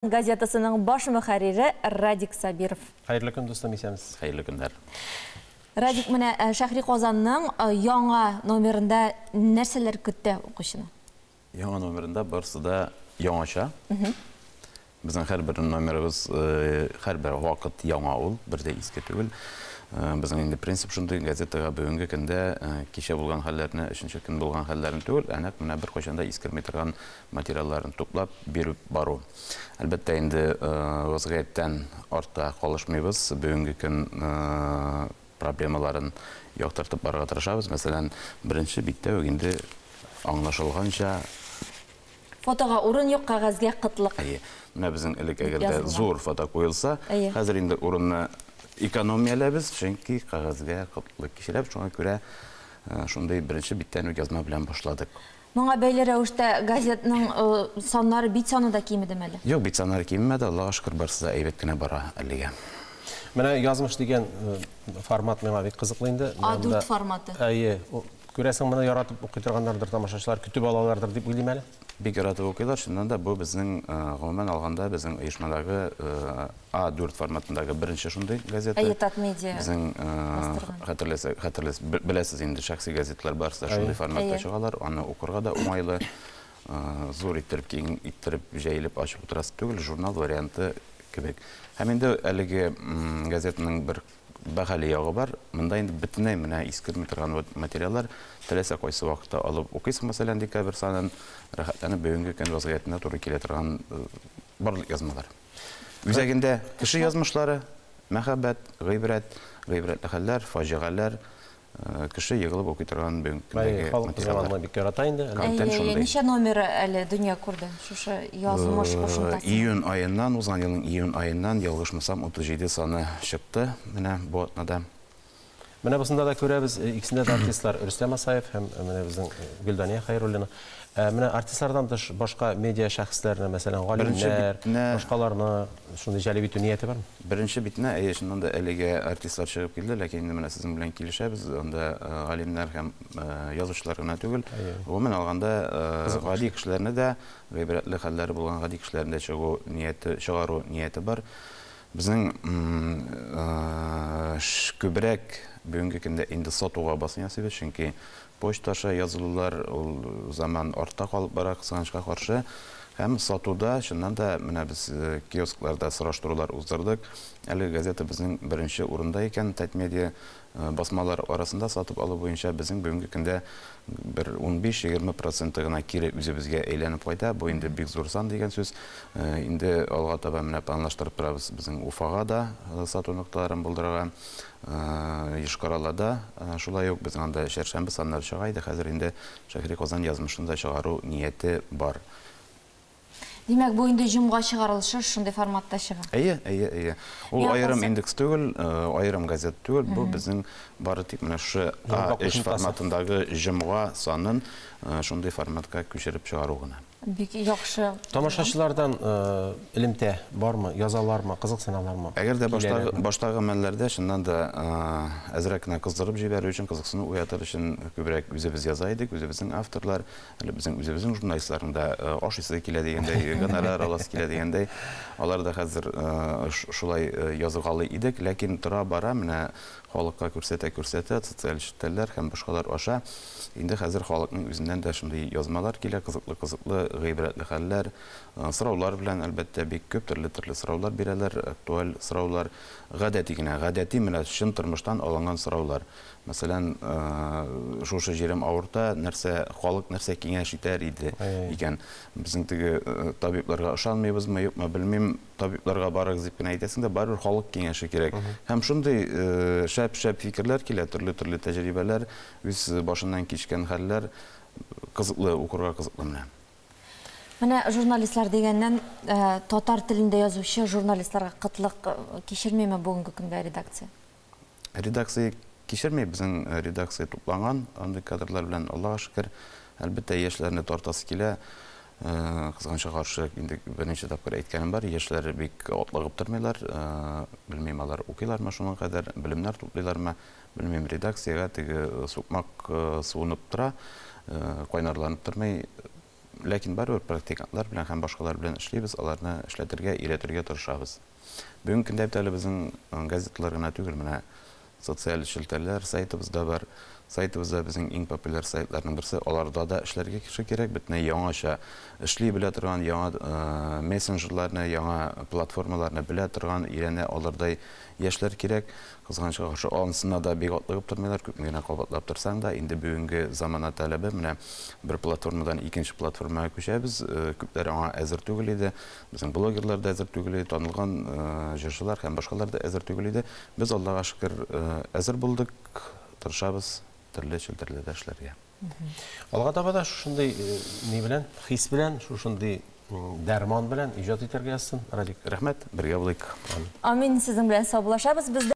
Газетасының баш мөхәррире Радик Сабиров. Хәерле көн, дустым, исәнмесез. Хәерле көннәр. Радик, менә Шәһри Казанның яңа номерында нәрсәләр көтә укучыны? Яңа номерында барысы да яңача. Безнең һәрбер номерыбыз һәрбер вакыт яңа ул, бер дә иске түгел. Безнең инде принцип шундый, газетага бүгенге көндә кичә булган хәлләрне, өченче көн булган хәлләрне түгел, ә нәкъ менә беркайчан да искерми торган материалларын туплап биреп бару. Әлбәттә инде, вазгыятьтән артта калышмыйбыз. Бүгенге көн проблемаларын яктыртып барырга тырышабыз. Мәсәлән, беренче биттә үк инде аңлашылганча, Фотога урын юк, кәгазьгә кытлык. Әйе. Менә безнең элек әгәр дә зур фото куелса, хәзер инде урынны экономияләбез, чөнки кәгазьгә кытлык кичерәбез. Шуңа күрә шундый беренче биттән үк язма белән башладык. Моңа бәйле рәвештә газетның саннары, бит саны да кимедеме әле? Юк, бит саннары кимемәде, Аллага шөкер, барысы да әйбәт кенә бара әлегә. Менә язмыш дигән формат миңа бик кызыклы инде. А4 форматы. Әйе. Күрәсең, моны яратып укый торганнардыр тамашачылар, көтеп алалардыр дип уйлыйм әле. Бик яратып укыйлар. Чыннан да бу безнең, гомумән алганда, безнең оешмадагы А4 форматындагы беренче шундый газета. Әйе, Татмедиа. Безнең хәтерләсә, хәтерләс, беләсез инде, шәхси газеталар барысы да шундый форматта чыгалар. Аны укырга да уңайлы, зур иттереп, киң иттереп, җәелеп ачып утырасы түгел, журнал варианты кебек. Һәм инде әлеге газетаның бер бәһале ягы бар. Монда инде бөтенләй менә искерми торган материаллар, теләсә кайсы вакытта алып укыйсың, мәсәлән, декабрь санын, рәхәтләнеп бүгенге көн вазгыятенә туры килә торган барлык язмалар. Үзәгендә кеше язмышлары, мәхәббәт, гыйбрәт, гыйбрәтле хәлләр, фаҗигаләр, кеше егылып укый торган бүгенге көндәге материаллар. Халык бик ярата инде. Контент шундый. Ничә номеры әле дөнья күрде шушы язмыш кушымтасы? Июнь аеннан, узган елның июнь аеннан, ялгышмасам, 37 саны чыкты менә бу атнада. Менә бусында да күрәбез, икесендә дә артистлар Рөстәм Асаев һәм менә безнең Гөлдания Хәйруллина. Менә артистлардан тыш башка медиа шәхесләрне, мәсәлән, галимнәр, башкаларны шундый җәлеп итү нияте бармы? Беренче битенә, әйе, чыннан да әлегә артистлар чыгып килде, ләкин инде менә сезнең белән килешәбез, анда галимнәр һәм язучылар гына түгел. Гомумән алганда, гади кешеләрне дә, гыйбрәтле хәлләре булган гади кешеләрне дә чыгу нияте, чыгару нияте бар. Безнең күбрәк бүгенге көндә инде сатуга басым ясыйбыз, чөнки почта аша язылулар ул заман артта калып бара, кызганычка каршы. Һәм сатуда, чыннан да, менә без киоскларда сораштырулар уздырдык. Әлеге газета безнең беренче урында икән, Татмедиа басмалар арасында сатып алу буенча безнең бүгенге көндә бер 15-20 проценты гына кире үзебезгә әйләнеп кайта. Бу инде бик зур сан дигән сүз. Инде алга таба менә планлаштырып торабыз безнең Уфага да сату нокталарын булдырырга, Йошкар-Олада шулай ук безнең анда чәршәмбе саннары чыга иде. Хәзер инде Шәһри Казан язмышын да чыгару нияте бар. Димәк, бу инде җомга чыгарылышы шундый форматта чыга. Әйе, әйе, әйе. Ул аерым индекс түгел, аерым газета түгел. Бу безнең бары тик менә шушы А3 форматындагы җомга санын шундый форматка күчереп чыгару гына. Бик яхшы. Тамашачылардан элемтә бармы, язалармы, кызыксыналармы? Әгәр дә баштагы мәлләрдә чыннан да әзрәк кенә кыздырып җибәрү өчен, кызыксыну уятыр өчен күбрәк үзебез яза идек, үзебезнең авторлар. Әле безнең үзебезнең журналистларның да ашыйсы килә дигәндәй, гонорар аласы килә дигәндәй, алар да хәзер шулай язгалый идек, ләкин тора-бара менә халыкка күрсәтә-күрсәтә социаль челтәрләр һәм башкалар аша инде хәзер халыкның үзеннән дә шундый язмалар килә, кызыклы-кызыклы, гыйбрәтле хәлләр, сораулар белән, әлбәттә, бик күп төрле-төрле сораулар бирәләр, актуаль сораулар, гадәти генә, гадәти менә чын тормыштан алынган сораулар. Мәсәлән, шушы җирем авырта, нәрсә, халык нәрсә киңәш итәр иде икән. Безнең теге табибларга ышанмыйбызмы, юкмы, белмим, табибларга барыгыз дип кенә әйтәсең дә, барыбер халык киңәше кирәк. Һәм шундый шәп-шәп фикерләр килә, төрле-төрле тәҗрибәләр, үз башыннан кичкән хәлләр, кызыклы, укырга кызыклы менә. Менә журналистлар дигәннән, татар телендә язучы журналистларга кытлык кичермиме бүгенге көндә редакция? Редакция кичерми, безнең редакция тупланган андый кадрлар белән, Аллага шөкер. Әлбәттә, яшьләрне тартасы килә. Кызганычка каршы, инде берничә тапкыр әйткәнем бар, яшьләр бик атлыгып тормыйлар. Белмим, алар укыйлармы шуның кадәр, белемнәр туплыйлармы, белмим, редакциягә теге сукмак суынып тора, кайнарланып тормый. Ләкин барыбер практикантлар белән һәм башкалар белән эшлибез, аларны эшләтергә, өйрәтергә тырышабыз. Бүгенге көндә бит әле безнең газеталар гына түгел, менә социаль челтәрләр сайтыбыз да бар. Сайтыбыз да безнең иң популяр сайтларның берсе. Аларда да эшләргә кеше кирәк. Бөтенләй яңача эшли белә торган, яңа мессенджерларны, яңа платформаларны белә торган, өйрәнә алырдай яшьләр кирәк. Кызганычка каршы, анысына да бик атлыгып тормыйлар, күпме генә кабатлап торсаң да, инде бүгенге замана таләбе, менә бер платформадан икенче платформага күчәбез, күпләр аңа әзер түгел иде, безнең блогерлар да әзер түгел иде, танылган җырчылар һәм башкалар да әзер түгел иде. Без, Аллага шөкер, әзер булдык, тырышабыз төрле челтәрләрдә эшләргә. Алга таба да шушындый ни белән, хис белән, шушындый дәрман белән иҗат итәргә язсын, Радик. Рәхмәт, бергә булыйк. Амин, сезнең белән саубуллашабыз. Без